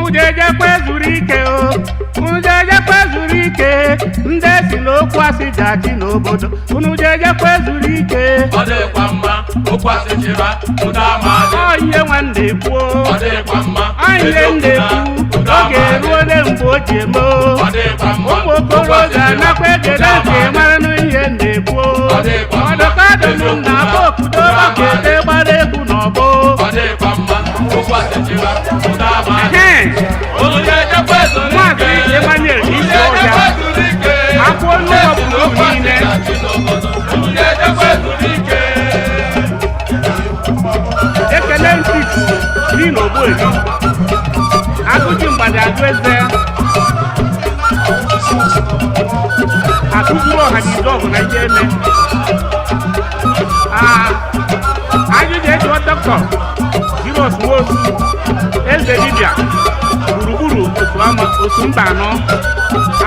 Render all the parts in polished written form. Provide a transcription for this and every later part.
Unu jejekwe zuru ike o, unu jejekwe zuru ike. Ndị si n'okwu asị ji achị n'obodo, unu jejekwe zuru ike. Ọ dịkwa mma, okwu asị chịba, udo ama adị. Ọ ihe nwanne kwuo. Ọ dịkwa mma, Ọ ihe m eziokwu na na-ekwu. udo Oge ama adị. eruole mgbe o ji eme o. Ọ dịkwa mma, Ụmụ okwu asị okorobịa chịba, nakwa egede udo ama ntị adị. mara n'ihe m na-ekwu. Ọ dịkwa mma, Ọdụkadụm eziokwu na na okudo udo ama gbakete adị. gbara egwu n'ọgbọ. Ọ dịkwa mma, okwu asị chịba, udo ama adị. Ehe. Unu ga-ejekwa zuru Maazị ike. Emmanuel Unu Isi Ọhịa. ga-ejekwa zuru ike. Akwụ onye ụlọ Ndị si gburugburu n'okwu asị niile. ji achị n'obodo. Unu ga-ejekwa zuru ike. Ekele ntị dị n'ogbuebi agụji mgbada agụ eze akụzuru ọha na izu ọgụ na ihe eme. Aa, ajụjụ ejụọ Dọkịta Jiros Nwosu, eze dibịa gburugburu otu ama otu mba anọ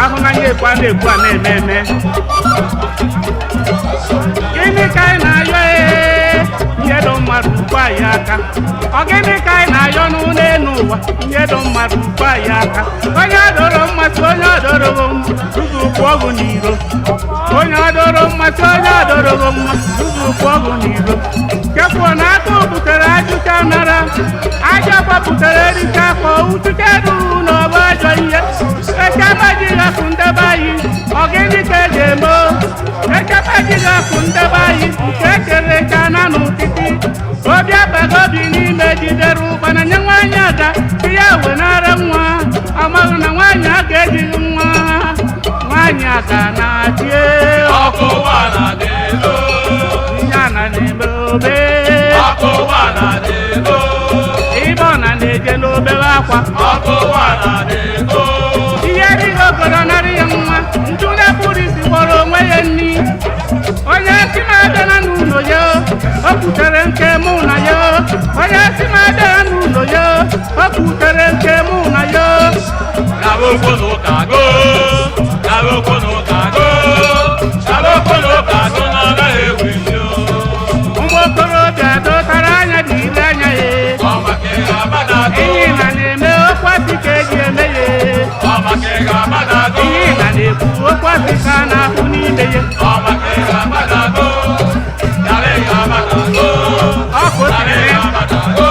ahụ n'anya ekwu a na-ekwu a na-eme eme. Gịnị ka anyị na-ayọ? Ee, ihe dụ mmadụ ukwu anyị aka. Ọ gịnị ka anyị na-ayọ n'ụlọ elu ụwa? Ihe dụ mmadụ ukwu anyị aka. Onye ọdọrọ mmasị, onye ọdọrọgo mma tupu ụkwụ ọgụ n'iro. Onye ọdọrọ mmasị, onye ọdọrọgo mma tupu ụkwụ ọgụ n'iro. Chekwuo na aka butere ajụcha nara aja gbapụtara erika afọ uchuche ruru n'ọba ajọ ihe echebe jighị akụ ndebe anyị. Ọ gịnị ka eji eme o? Echebe jighị akụ ndebe anyị nke ekere eke na n'ụtịtị obi abaghị obi n'ime jidere ụkpana nye nwaanyị aga si ya wenara nwa. Amaghị na nwaanyị aga ejighị nwa nwaanyị aga na-achị. Ọkụ ụwa na-adị elu. Ihe a na na-eme obe. Ọkụ ụwa na-adị elu. Ibe ọ na na-eje n'obere akwa. Ọkụ ụwa na-adị elu. Ihe dịghị ogoro narị ya nwa ntu na-ekpuru isi gwọrọ onwe ya nni. Onye si m abịala n'ụlọ ya, o kwutere nke mụ na ya. Onye si m abịala n'ụlọ ya, o kwutere nke mụ na ya. Gawa okwu n'ụka go. Gawa okwu n'ụka go. Gawa okwu n'ụka go na anaghị ewu isi o. Ụmụ okorobịa dọtara anya dị ile anya ya. Ọ maka ị ga-ama na agụ. Ihe na na-eme okwu asị ka eji eme ya. Ọ maka ị ga-ama na agụ. Ihe na na-ekwu okwu asị ka a na-ahụ n'ime ya. Ọ maka ị ga-ama na agụ. Gawa ị ga-ama na agụ. Ọ ka o Gawa siri ị mee. ga-ama na agụ.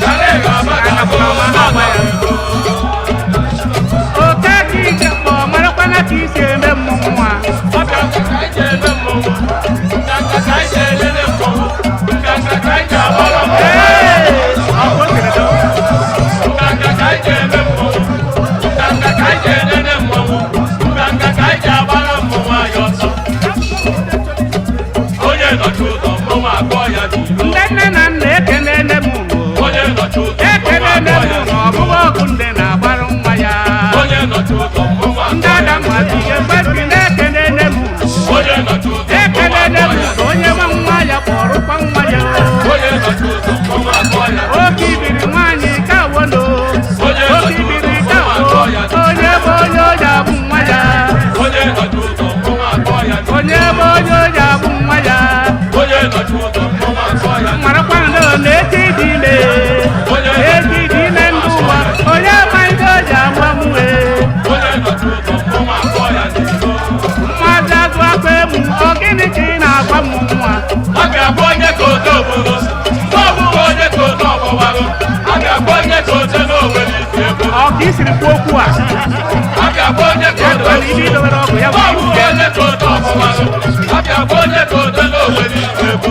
Gawa ị ga-ama na agụ. Anapụrụ m agwa ya. Oke ka ije kpọọ marakwana ka isi eme mmọnwụ a. Ọbịa nka ka anyị ji eme mmọnwụ. Nka nka ka anyị ji elele mmọnwụ. Nka nka ka anyị ji agbara mmọnwụ. Ee, ọ ka o siri dị. Nganga ka anyị ji eme mmọnwụ. Nganga ka anyị ji elele mmọnwụ. Nganga ka anyị ji agbara mmọnwụ anyị ọsọ. Onye nọchi ụzọ, mmọnwụ akpọọ ya n'iro. Ndị nne na nna, ekelele m unu. Onye nọchi ụzọ, mmọnwụ Ekelele akpọọ m ya unu. n'iro. Ọ bụghị ọgụ nne na-agbara nwa ya. Onye nọchi ụzọ, mmọnwụ Ndị akpọọ ya ada n'iro. mmadụ ihe mgbazi na-ekelele m unu. Onye nọchi ụzọ, mmọnwụ Ekelele akpọọ m ya unu. n'iro. Onye nwe nwa ya kpọrụkwa nwa ya. Onye nọchi ụzọ, mmọnwụ akpọọ ya n'iro. Oke ibiri nwaanyị ka wono. Onye Oke nọchi ụzọ, ibiri ka mmọnwụ wo. akpọọ ya n'iro. Onye bụ onye oji abụ nwa ya. Onye nọchi ụzọ, mmọnwụ akpọọ ya n'iro. Onye bụ onye oji abụ nwa ya. Onye nọchi ụzọ, mmọnwụ akpọọ ya n'iro. Marakwa ndo na echi dị ime. Echi dị ime ndụ ụwa. Onye ma ndị oji agba m wee. Onye nọchi ụzọ, mmọnwụ akpọọ ya n'iro. Mmazi azụ akpa emu, ọ gịnị ka ị na-agwa m nwa? A ga-abụ onye ka ote obodo mgbe ọbụghị onye ka ote ọgbọwarụ. A ga-abụ onye ka ote n'Owere isi ebo. Ọ ka i siri kwuo okwu a? A ga-abụ onye ka Ya ote gwa na ibe obodo idobere ọgụ ya mgbe bụ ọbụghị onye ka ote ọgbọwarụ. A ga-abụ onye ka ote n'Owere isi ebo.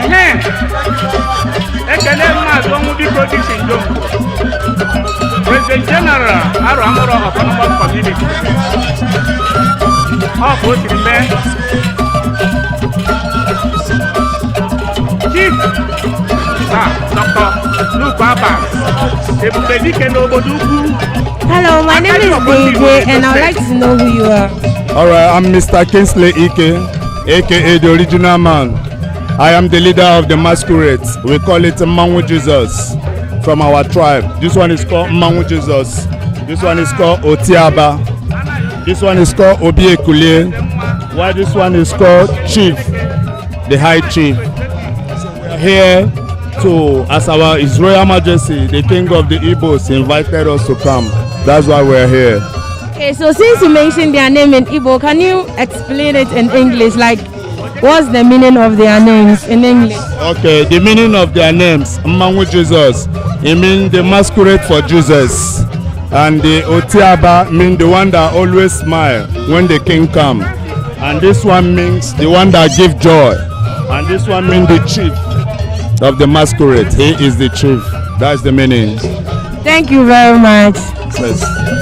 Ehe, ekele Maazị Ọnwụ Biko Dixon Jombo, President General Arụ Amụrụ Autonomous Community. Ọ ka o siri mee. Chief Sir Dr. Luke Abbas, Ebube Dike n'obodo ukwu. Hello, my name is Dede, and I'd like to know who you are. All right, I'm Mr. Kingsley Ike, aka the original man. I am the leader of the masquerades. We call it Mmanwu Jesus from our tribe. This one is called Mmanwu Jesus. This one is called Otiaba. This one is called Obi Ekulie. Why this one is called Chief, the High Chief. So we are here So as our His Royal Majesty, the King of the Igbos, invited us to come, that's why we're here. Okay, so since you mentioned their name in Igbo, can you explain it in English? Like, what's the meaning of their names in English? Okay, the meaning of their names, Mmanwu Jesus, it means the masquerade for Jesus. And the Otiaba mean the one that always smile when the king come. And this one means the one that give joy. And this one means the chief of the masquerade. He is the chief. That's the meaning. Thank you very much. Yes.